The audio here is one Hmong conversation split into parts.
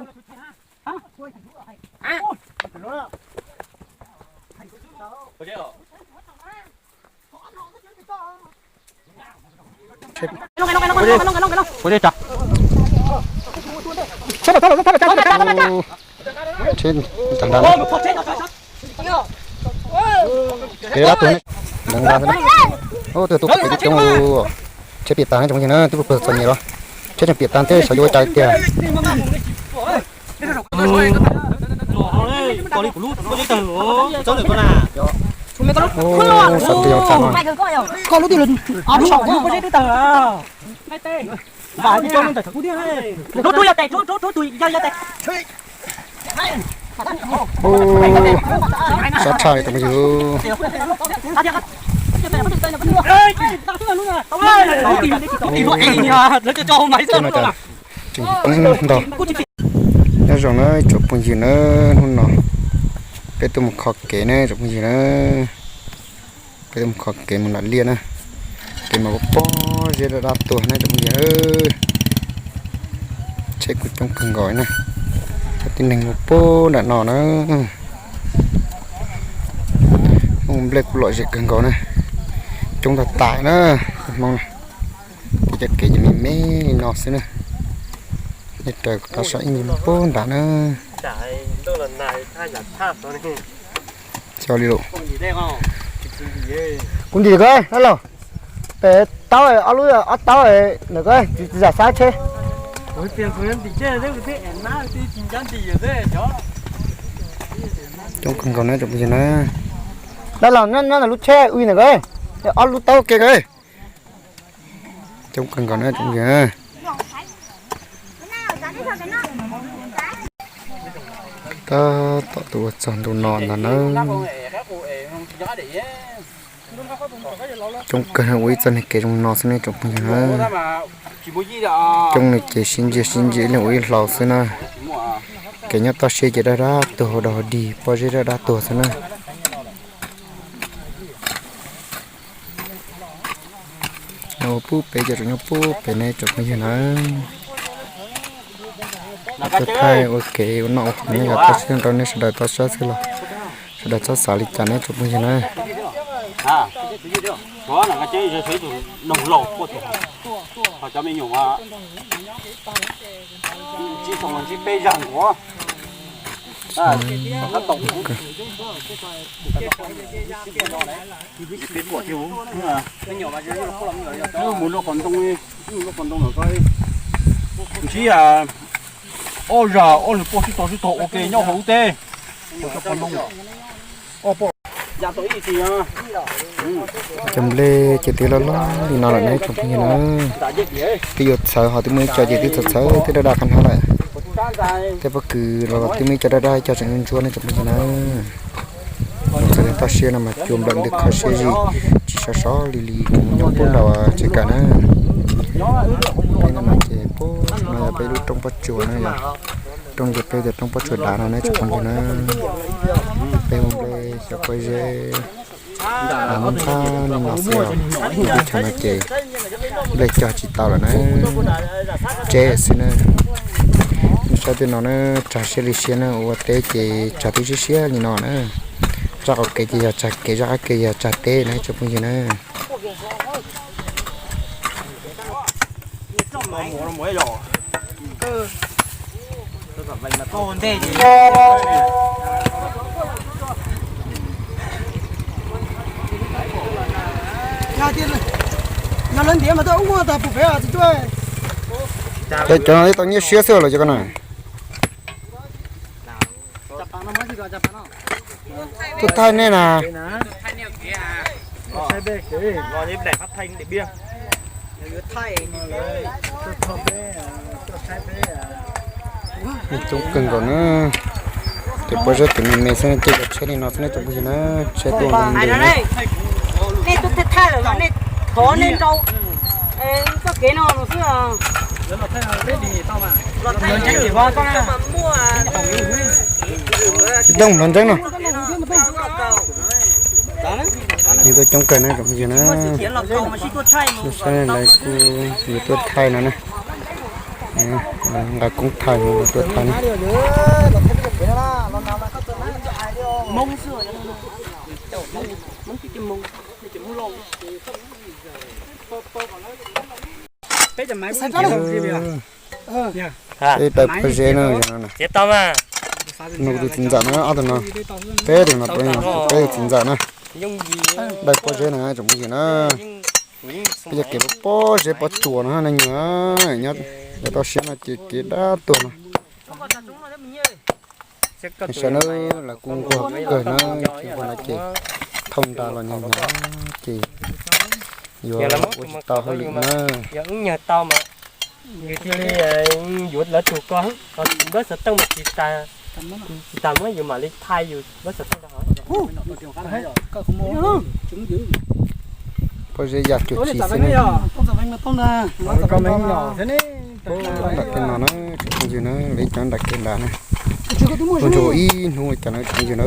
Ua li cas? Tsheb tag nrho. Kev dab tuag ne, deev nqa xwb na. Ub, twb tuaj pem coob, tsheb piam tag ne tsoom phooj ywg na, twb pw txom nyem los tsheb tseem piam tag thiab xyov yuav ua cas tiag. Ub, xav tias ua cas no. Ub, sab tshaj li tsoom phooj ywg. Tseem ntog. Nyob zoo na tsoom phooj ywg na, hnub no peb tuaj mus kho kev na tsoom phooj ywg na. Peb tuaj mus kho kev mus nram liaj na. Kev mas kuj pob zeb daj daj tuag na tsoom phooj ywg. Tsheb kuj coob kawg nkaus na. Cov tib neeg mus puag nram no na. Hmoob nplej kuj lom zem kawg nkaus na. Coob tag tas na, Hmoob na. Ces cov kev ces me me li no xwb na. Nej raws qab saib ib nyuag puag nrad na. Xyov li lawm. Kuv ntim koj dab laug. Pem taub ob lub ob taub ntawm koj tsis zam xab tsheb. Coob kawg nkaus na tsoom phooj ywg na. Dab laug, nyob ntawm lub tsheb ua ntawm koj, ob lub taub ke koj. Coob kawg nkaus na tsoom phooj ywg. Tab tom tuaj ua txog ntu no ntag na. Coob kawg ua ib txoj niag kev zoo no xwb ne tsoom phooj ywg na. Coob li ces sib ntsib sib ntsib ib leeg ua ib hlau xwb na. Kev nyob toj siab ces daj daj tuag, hauv dog hauv dig pob zeb daj daj tuag xwb na. Nyob puag pem, cov tseem nyob puag pem ne tsoom phooj ywg na. Tuaj thaij ua kev ua noj ua haus ne yog toj siab rau nej sawv daws tau saib xwb los sawv daws txhob xav li cas ne tsoom phooj ywg na. Mus luaj qos ntoo, mus luaj qos ntoo lawm ko. Ntsib ob zag ob lwm poj sib tog sib tog ua ke nyob hauv ub teb. Cov nplej ces twb loj loj li no lawm ne tsoom phooj ywg na. Twb yuav txhawv ho twb muaj ib co ces twb txhawv txhawv twb daj daj qab hnab lawm. Tej pob kws los twb muaj ib co daj daj, ib co tseem ntsuab ne tsoom phooj ywg na. Mus txog toj siab no mas cua nplawm ntws kho siab zim, tsis sov sov li li nyob puag nram tsev kawm na. Peb no ces puag no yog peb lub roob pob tsuas na yog roob, ces peb tias roob pob tsuas dav no ne tsoom phooj ywg na. Peb ua nplej xyov pob zeb ntxhab li no xwb os. Teb chaws no ces nplej cog tsis tau lawm na, tseb xwb na. Nej saib tej no na, tsag siab li siab na, ua teb ces tsag twb siab siab li no na. Tsaj qaum kev ces yog tsag kev, zaj qab kev yog tsag teb na tsoom phooj ywg na. Cov no twb tau nyiaj siab xwb los cov ko na. Tuaj thaij nej na. Coob kawg nkaus na. Ces pob zeb twb me me xwb, ces cov tsheb li no xwb ne tsoom phooj ywg na. Tsheb tuaj ntws na. Nej tuaj thaij lawm los nej thov nej nrau txoj kev no los xwb. Tsis tau nrov ntseeb no. Yus tuaj coob kawg na tsoom phooj ywg na. Saib lawv kuj yus tuaj thaij no na. Nqa koob thaij, tuaj thaij na. Peb daws pob zeb na, no, tus txiv ntxawm no, ob tug no, peb tug no, peb tug txiv ntxawm na, daws pob zeb na tsoom phooj ywg na. Peb cov kev pob zeb pob tsuas no na, nyob tau siab no ces kev dab tuag no. Sawv daws, lawv kuj nquag kawg na, ces nquag no ces thauj nra los nyob nyob ces yuav ua tsis tau hauj lwm na. Yog wb nyiag tau mas yus thiaj li yuav lawv tug ko, npawb xov tooj mas tsis tas, tsis tas muab yus mam li thaij yus npawb xov tooj rau hauv. Pob zeb ya cuag tsis xwb ne. Nram kev no na tsoom phooj ywg na, lawv ib cov nram kev nrad na. Ua ntsuag ib hnub li cas na tsoom phooj ywg na,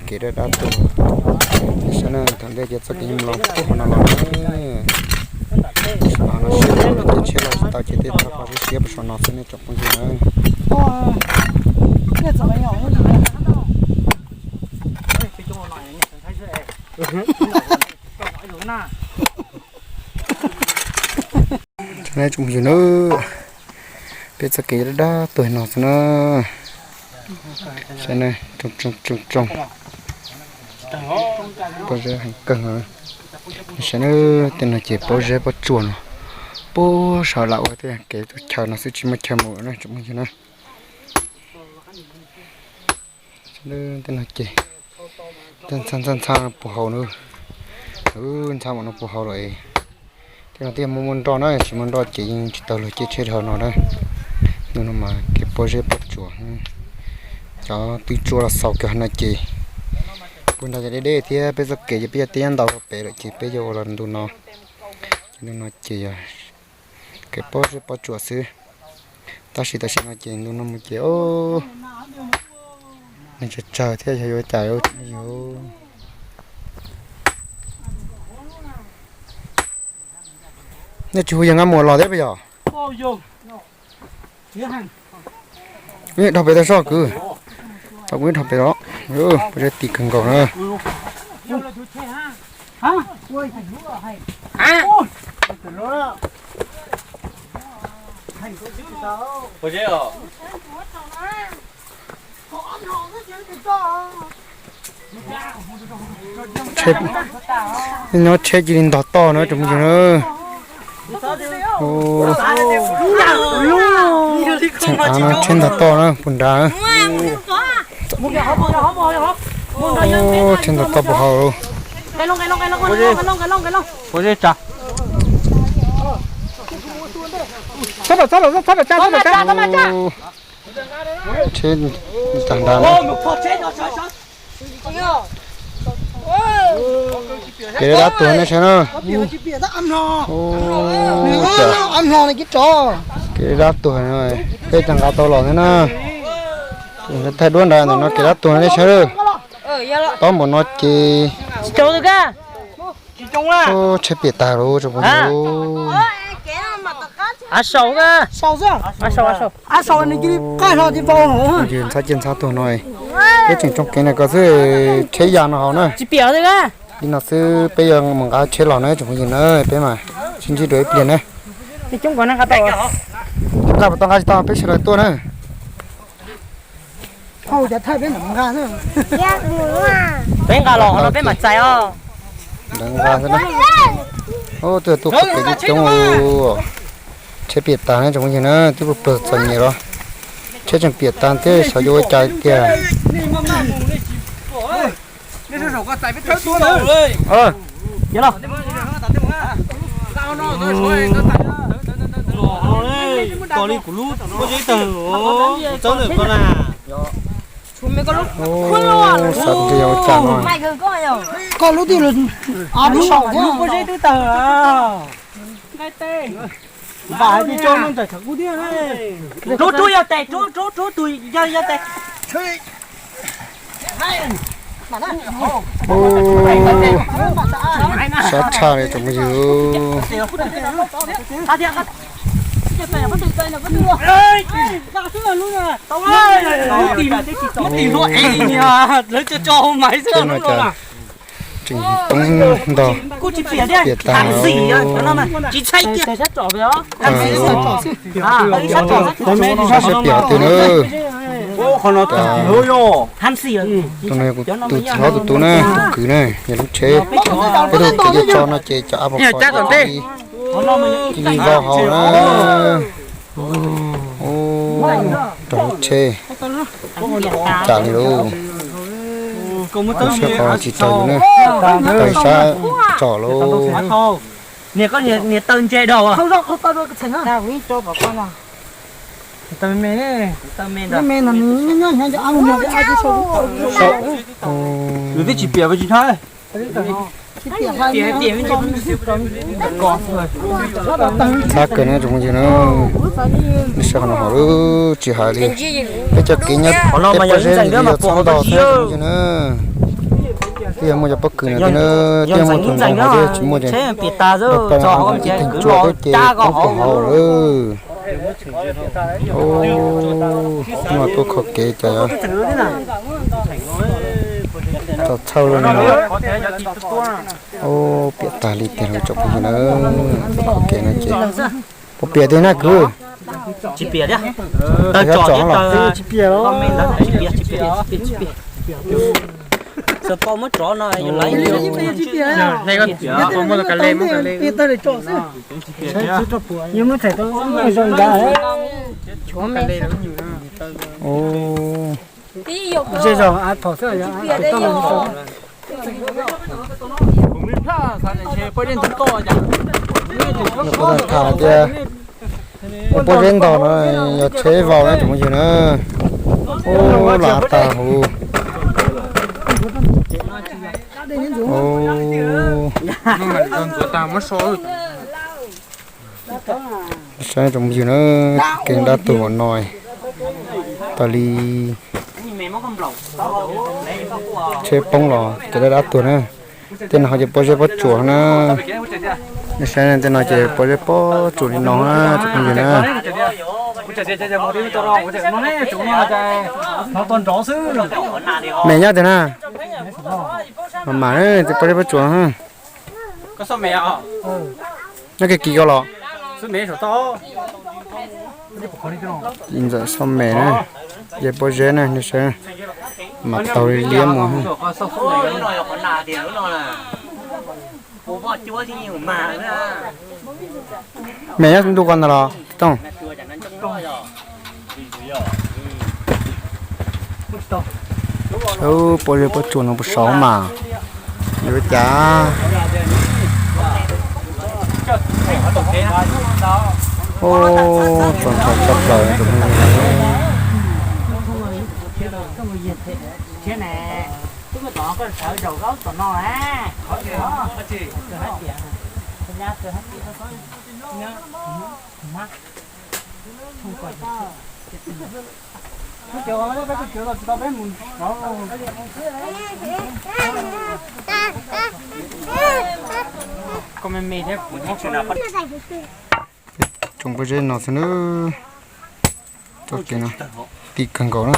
kev dab dab tuag. Saib na, thaum ntej ces txoj kev mus los puag qhov no los na. Saum no siab, tsheb los tsis tau ces tej thaj pov siab siab puag saum no xwb ne tsoom phooj ywg na. Tsoom phooj ywg na, peb txoj kev dab dab tuag no xwb na. Saib na, tsoom tsoom tsoom tsoom, pob zeb heev kawg. Saib na, tej no ces pob zeb pob tsuas no, puag saum lawm ua tej kev tuaj chaw no xwb tsis muaj chaw mus na tsoom phooj ywg na. Tej no ces ntxhab ntxhab ntxhab puag hauv na, ntxhab mam no puag hauv lawm. Tej no twb yog muaj muaj nroj na, tsis muaj nroj ces yeej tsis tau luag caij tsheb dhau no na. Ntu no mas kev pob zeb pob tsuas, cov twb tsuab los xaus kiag no ces puag nrad ces deb deb thiab peb txoj kev ces peb yuav teb nyob ntau rau pem lawm ces peb yuav ua los ntu no. Ces ntu no ces yog kev pob zeb pob tsuas xwb. Tab sis tam sim no ces ntu no mus ces neeg tsawg tsawg thiab yog yuav cas yuav. Nej tsis hu yawg Nkaj Muas los thiab puas yog? Ib dhau pem tau soj kwv, tau kuv ib dhau pem los, pob zeb ti kawg nkaus na. Nyob tsheb cia li ntog toj na tsoom phooj ywg na. Tsheb ntog toj na puag nrad. Tsheb ntog toj puag hauv. Tsheb tag nrad na. Kev dab tuag nej saib na. Kev dab tuag, peb cov nqa tau los thiab na. Thaij duab nrad ntawm no kev dab tuag nej saib. Tob npaum no ces tsheb piam tag lawm tsoom phooj ywg. Av saum, av saum, av saum. Yus ntxhab ciaj ntxhab tuag no, peb tseem tsoo kev no ko xwb, tsheb ya no hauv na. Li no xwb peb yuav mus nqa tsheb los na tsoom phooj ywg na, peb mas sib ntsib dua ib pliag na. Nqa puas tau nqa tsis tau peb sawv daws tuaj na. Peb nqa los no peb mam txais os. Nqa xwb na. Twb tuaj qhov kev coob coob, tsheb piam tag na tsoom phooj ywg na, twb pluag pluag txom nyem los tsheb tseem piam tag thiab xyov yuav ua cas tiag. Tos li kuv lub pob zeb tawg, kuv txawb ntawm koj na. Xav tias yog ua cas no. Koj lub twb, lub pob zeb twb tawg. Vam hais tias coj no ntawm thaum ub thiab. Rub rub yog tes, rub rub rub tus yog yog tes. Sab tshaj li tsoom phooj ywg. Lawv tso tso hauv maiv xwb no. Tseem poob ntog, piam tag. Sab seb piam twg na. Tus no yog kuv tus txiv hlob tus tub na, tus kwv na, yog lub tsheb. Peb tug kev coj tso no ces cov av pom pom cia li vau hauv na. Raug lub tsheb cas li lauj. Tus sab qhov tsis raug yus na, raug sab tsom lauj. Nws twb tsis piam tsis thab. Txhob kawg na tsoom phooj ywg na, nej saib qhov no hauv lub tsis hais li. Peb cov kev nyob peb pob zeb li yog txhob ntog thiab tsoom phooj ywg na. Twb yog muaj cov pob kws no thiab na, twb yog muaj tus ntoo hauv thiab tsis muaj ces, ntoo peb no ib theem tsua twb ces poob puag hauv lawm. Ub, no tuaj kho kev cas yog txaus txhawj li no. Ub, piam tag li tiag lauj tsoom phooj ywg na. Tuaj kho kev no ces puas piam tiag na kwv? Tsis piam thiab. Taw tsom thiab taw, tsis piam. Ub, tham tias ua pob zeb ntog no yog tsheb vau na tsoom phooj ywg na. Ub, lav tag huv. Saib tsoom phooj ywg na, kev dab tuag no tas li. Tsheb poob los kev dab dab tuag na. Tej no ho ces pob zeb pob tsuas na. Nej saib tej no ces pob zeb pob tsuas li no na tsoom phooj ywg na. Mem nyob tiag na. Mas mas, pob zeb pob tsuas. Nyob kiag kis ko los. Ntxawm xoj mem na, ces pob zeb na, nej saib, mas taug liab mus. Mem nyob ntu ko ntag los Tooj? Pob zeb pob tsuas no puas saud mas, yuav cas. Txaus ntshai tshaj plaws. Tsoom pob zeb no xwb na. Txoj kev no ti kawg nkaus na.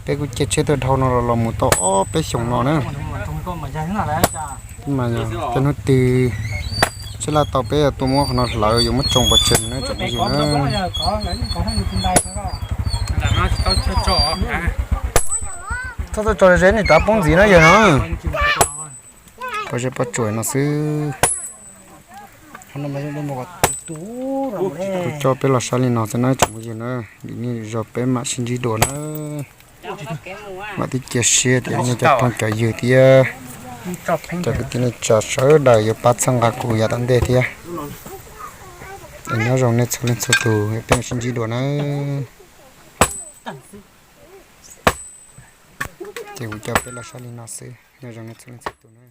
Peb kuj caij tsheb tuaj dhau no los los mus tau ob peb xyoos no na. Mas yog tej hnub twg tsheb laj tau peb yuav tuaj muab qhov no hlawv yuav muab tsoo pov tseg mus na tsoom phooj ywg na. Txhob tuaj tso ze ze, nej rov poob ntxiv na yawg no. Pob zeb pob tsuas no xwb. Kuv coj peb los saib li no xwb na tsoom phooj ywg na, lwm niaj lwm zaus peb mam sib ntsib dua na. Vam thiab cia siab tias nej cov phooj cov ywg thiab cov kwv tij neej tsa sawv daws yuav pab txhawb nqa kuv yav tom ntej thiab. Es nyob zoo nej txhua leej txhua tus, peb mam sib ntsib dua na. Ces kuv coj peb los saib li no xwb, nyob zoo nej txhua leej txhua tus na.